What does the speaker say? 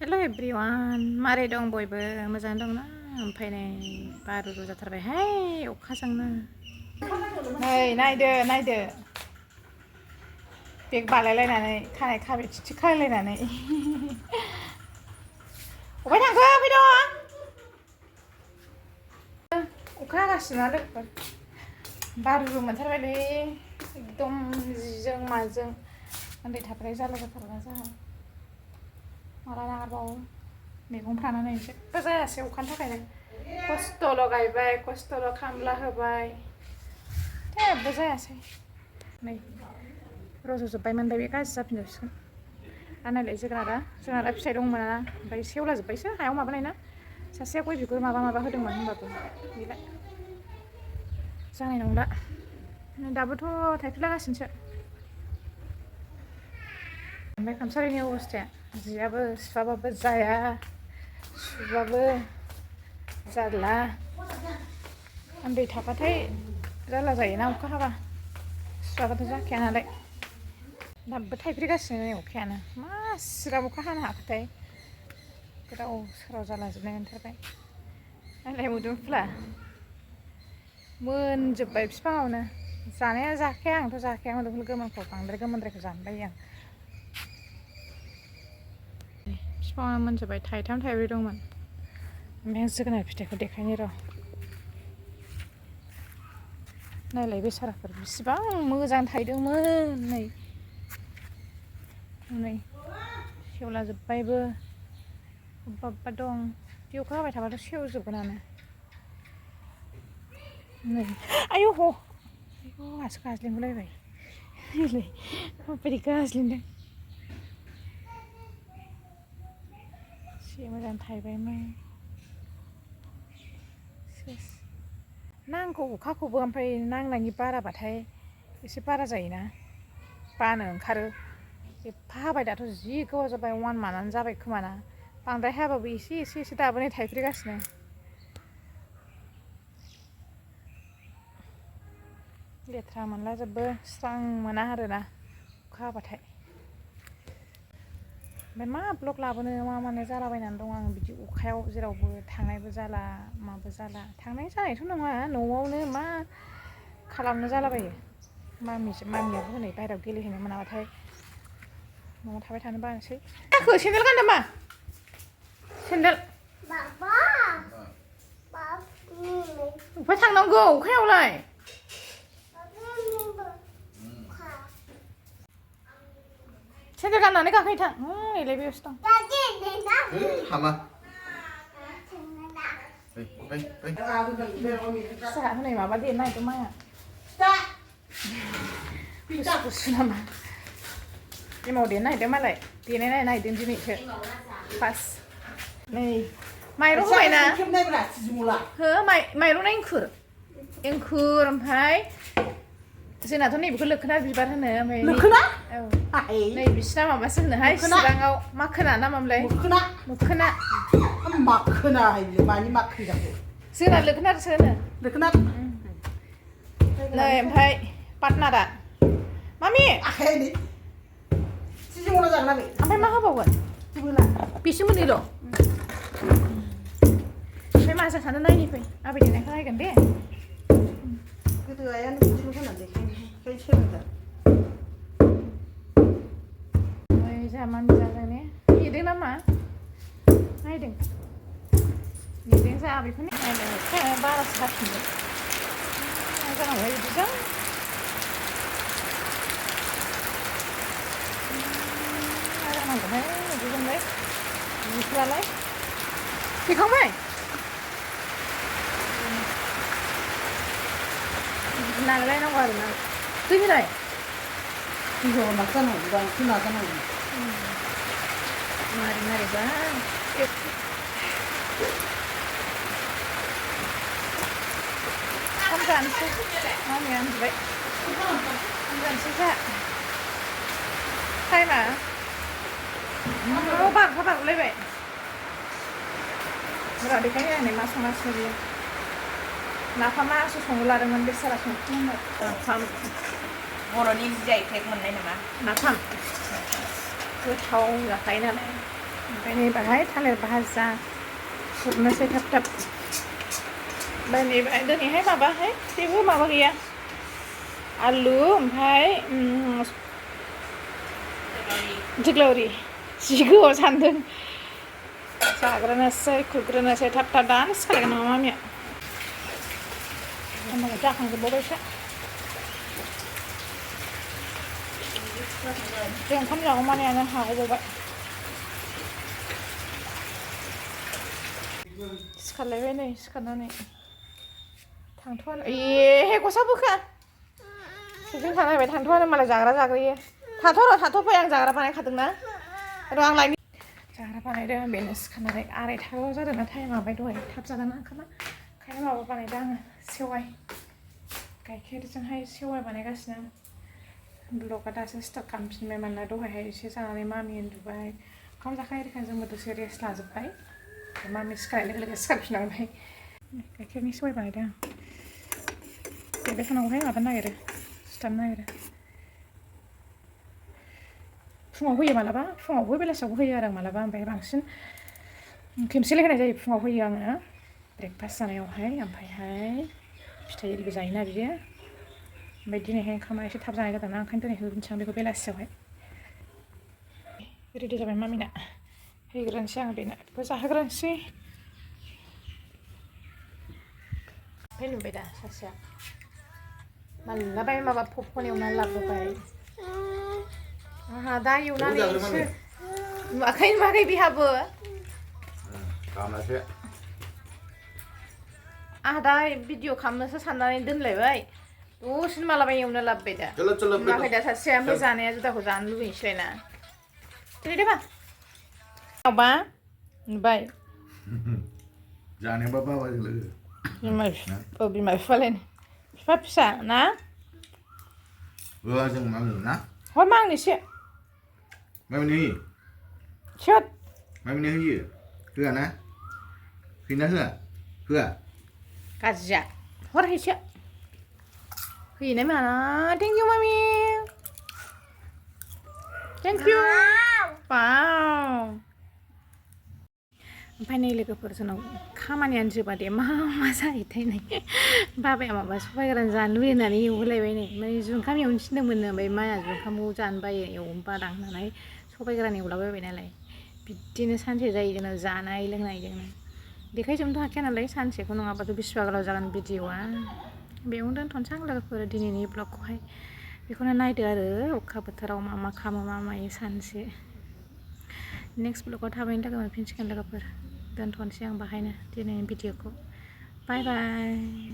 हेल' everyone मारै दं बयबो मोजाङै दंना ओमफ्राय नै बारु जाथारबायहाय अखाजोंनो नै नायदो नायदो बेग बालायलायनानै खानाय खाबाय थिथि खालायलायनानै अबाय थांखो फैद' अखा हागासिनो लोगोफोर बारु मोनथारबायलै एकदम जिजों माजों उन्दै थाफ्राय जारला जाथारना जोंहा माला नागारबावो मैगंफ्रानो नै जेबो जायासै अखानि थाखायनो खस्थ'ल' गायबाय खस्थ'ल' खामला होबाय जेबो जायासै नै रज'जोब्बायमोन बे गाज्रि जाफिनजोबसिगोन आरो नायलाय जोगोनारा फिथाइ दंमोन ना ओमफ्राय सेवलाजोब्बायसो हायाव माबानाय ना सासेया गय बिगुर माबा होदोंमोन होनबाबो गैला जानाय नंला दाबोथ' थाइफ्रिलागासिनोसो ओमफ्राय खामसालिनि अबस्थाया जियाबो सुवाबाबो जाया सुबाबो जारला उन्दै थाबाथाय जारला जायोना अखा हाबा सुवाबाथ' जाखाया नालाय दाबो थाइफ्रिगासिनो नै अखायानो मा सिराब अखा हानो हाखोथाय गोदाव सोराव जालाजोबनाय मोनथारबाय नायलाय मोदोमफुला मोनजोब्बाय बिफाङावनो जानाया जाखाया आंथ' जाखाया मोदोमफुल गोमोनखौ बांद्राय गोमोनद्रायखौ जानो बायो आं बिफाङावनो मोनजोब्बाय थाइथाम थाइब्रै दंमोन ओमफ्राय जोगोनार फिथाइखौ देखायनो र' नायलाय बेसाराफोर बिसिबां मोजां थायदोंमोन नै सेवलाजोब्बायबो अबेबा अबेबा दं बे अखा हाबाय थाबाथ' सेवजोबगोनानो नै आयौ ह' आयौ आहासो गाज्लिनगुलायबाय नैलाय माबायदि गाज्लिनदों एसे मोजां थायबायमोन सेस नांगौ अखाखौबो ओमफ्राय नांनायनि बाराबाथाय एसे बारा जायोना बानो ओंखारो एफा हाबाय दाथ' जि गोबाव जाबाय 1 मान्थआनो जाबाय खोमाना बांद्राय हायाबाबो एसे दाबो नै थाइफ्रिगासिनो लेथ्रा मोनलाजोबो स्रां मोना आरोना अखा हाबाथाय ओमफ्राय मा ब्लग लाबोनो मा मानो जालाबायनानै दं आं बिदि अखायाव जेरावबो थांनायबो जाला माबो जाला थांनाय जानायथ' नङा न'आवनो मा खालामनो जालाबायो मामियाबो हनै बाहेरायाव गेलेहैनो मोनाबाथाय न'आव थाबाय थानो बानोसै सेन्देल गानदों मा सेन्देल अबेहाय थांनांगौ अखायावलाय सेन्देल गाननानै गाखोहै थां नैलाय बेयावसो दं हामा जोंहा हनै माबा देनो नागिरदों माया गुसु नामा एमाव देनो नागिरदों मालाय देनाय नायनो नागिरदों दिनैसो फार्स्ट नै माइरं होबायना हो माइरं एंखुर ओमफ्राय जोंनाथ' नैबेखौ लोखोना बिबार होनो ओमफ्राय लोखोना औ नै बिसिना माबासो होनोहाय चिराङाव माखोना ना मामोनलाय मोखोना मानि माखोन जाखो जोंना लोखोनासो होनो लोखोना नै ओमफ्राय पार्टनारा मामि ओमफ्राय मा होबावगोन बेसो मोननैल' ओमफ्राय माजों सानो नायनि फै आबै देनायखौ नायगोन दे गोदो आयानो बिदिनो होनानै देखायनो सोलोंदों ओमफ्राय जोंहा मामि जादों ने नेदों नामा नायदों नेदों जोंहा बेखौनो नायदों बारासो हाफिनदों मा जानांगौहाय बिदिजों मा जानांगौहाय बिदिजोंलाय बिदिफ्रालाय फैखांबाय नालायनांगौ आरोना दै होनाय नाजानांगौ नाजानांगौ मारैबा ओंखाम जानोसै मामिया उन्दुबाय ओंखाम जानोसै जोंहा टाइमा बारगुलायबाय र' देखायनो आं मा संगासिनो बियो नाफामासो संनो लादोंमोन बेसारा संफिननांगौ नाफाम बर'नि जि आइ टेग मोननाय नामा नाफाम गोथाव जाखायो नालाय ओमफ्राय नै बाहाय थालिर भाजा फुरनोसै थाब थाब ओमफ्राय नैबाहाय दिनैहाय माबाहाय जेबो माबा गैया आलु ओमफ्राय जोगोलावरि जि गोबाव सानदों जाग्रोनोसै खुरग्रोनोसै थाब थाब दानो सिखारगोन नामा मामिया होमबालाय जाखांजोबबावबायसो जों ओंखाम जागौमानियानो हागौबावबाय सिखारलायबाय नै सिखारनानै थांथ'वानो ए गस्ला बोखा जों थानायबाय थांथ'वानो मालाय जाग्रा जाग्रोयो थाथ'फै आं जाग्रा बानायखादोंना र' आं लायनि जाग्रा बानायदों बेनो सिखारनानै आरायथाल' जादोंना टाइमा ओमफ्राय दहाय थाब जादोंना ओंखामा ओंखायनो माबा बानायदों आङो सेवाइ गाइखेरजोंहाय सेवाइ बानायगासिनो आं ब्लगा दासो स्टार्ट खालामफिनबाय मानोना दहायहाय एसे जानानै मामि उन्दुबाय ओंखाम जाखां एरिखां जोंबो दसे रेस्ट लाजोब्बाय मामि सिखारनाय लोगो लोगो सिखारफिननांबाय गाइखेरनि सेवाइ बानायदों आं देरबाय थानांगौहाय माबानो नागिरो सिथाबनो नागिरो फुङाव होयो मालाबा फुङावबो बेलासियावबो होयो आरो आं मालाबा ओमफ्राय बांसिन खेमसेल होनाय जायो फुङाव होयो आङो ब्रेकफास्ट जानायावहाय ओमफ्रायहाय फिथाइ एरिबो जायोना बियो ओमफ्राय दिनैहाय ओंखामा एसे थाब जानाय जादोंना ओंखायनो दिनै होफिनसै आं बेखौ बेलासियावहाय रेडि जाबाय मामिना होग्रोनोसै आं बेनोबो जाहोग्रोनोसै ओमफ्राय नुबाय दा सासेया मालाबाय माबा पपकर्न एवनानै लाबोबाय आंहा दा एवनानैसो नुवाखै बिहाबो आंहा दा भिडिअ खालामनोसो साननानै दोनलायबाय दसेनो मालाबा एवनो लाबोबाय दा नुवाखै दा सासेया ओमफ्राय जानाया जुदाखौ जानो लुबैनोसैलायना देबा माबा नुबाय जानोबा बाबा लोगो बिमा बिफालायनो बिफा फिसा ना जों मामि ना हर मा आंनोसो मामिनो होयो सोद मामिनो होयो होआ ना होयोना होआ होआ गाज्रिया हर हैसो होयोना माना thank you mummy thank you वाव ओमफ्राय नै लोगोफोर जोंनाव खामानियानो जोबा दे मा जाहैथाय नै बाबाया माबा सबाइ गोरान जानो लुबैयो होननानै एवहोलायबाय नै माने जुखाम एवनो थिनदोंमोननो ओमफ्राय माया जुखामखौ जानो बायो एवनो बादां होननानै सबाइ गोरान एवलाबायबाय नालाय बिदिनो सानसे जायो जोंना जानाय लोंनायजोंनो देखायजोबनोथ' हाखाया नालाय सानसेखौ नङाबाथ' बेसेबा गोलाव जागोन भिडिअआ बेयावनो दोनथ'नोसै आं लोगोफोर दिनैनि ब्लगखौहाय बेखौनो नायदो आरो अखा बोथोराव मा मा खालामो मा मायो सानसे नेक्स्ट ब्लगाव थाबैनो लोगो मोनफिनसिगोन लोगोफोर दोनथ'नोसै आं बाहायनो दिनैनि भिडिअखौ बाय बाय